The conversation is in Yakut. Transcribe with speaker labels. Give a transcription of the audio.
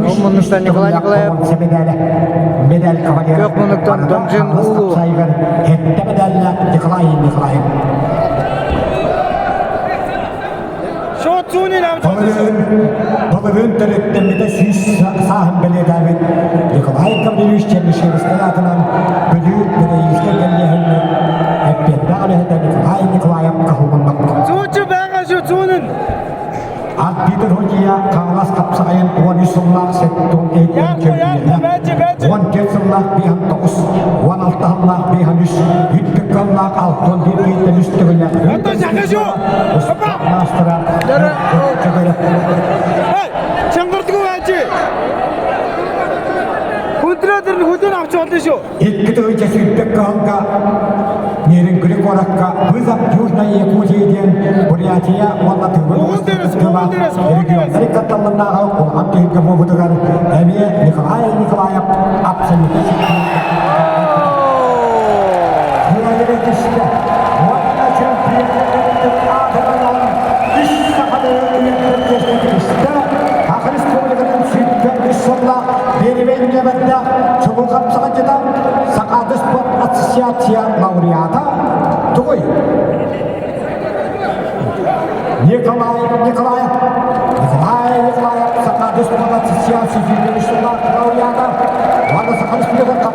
Speaker 1: Ол муннуктан Николай Николаев, күөх муннуктан Домжин Улу.
Speaker 2: Былырыын төрүттэммитэ сүүс сааһын бэлиэтээбит Николай Гаврильевич Чернышевскай аатынан Бүлүү Педагогическай кэллиэһинэн эппиэттээх үлэһитэ Николай Николаев каһылманнах. Арбитр Ходия Хаҥалас хапсаҕайын 13 сыллаах сеттон иһиттэн чөмпүйүөнэ, 14 сыллаах биэһэн тоҕус, 16 сыллаах биэһэн үс, үрдүк кыллаах алтан биир киһиттэн үс төгүллээх маастара Икки тыһыынча сүүрбэ кыһылга Нерюнгри куоракка «Вызов Южной Якутии» диэн Бурятия уонна Тыва регионнары кытталларынааҕы улахан түһүлгэ буолбутугар эмиэ Николай Николаев абсолютно түстэ уонна чемпионат аатырынан үс сахалыы түстэ Саха Республикатын сүүрбэ үс сыллаах биэримэй нүөмэрдээх чулуу хапсаҕайдьыта Сахаада спорт ассоциация лауреата тугуй? Николай Николаев. Николай Николаев Сахаада спорт ассоциация сүүрбэ үс сыллаах лауреата уонна Саха Республикатын.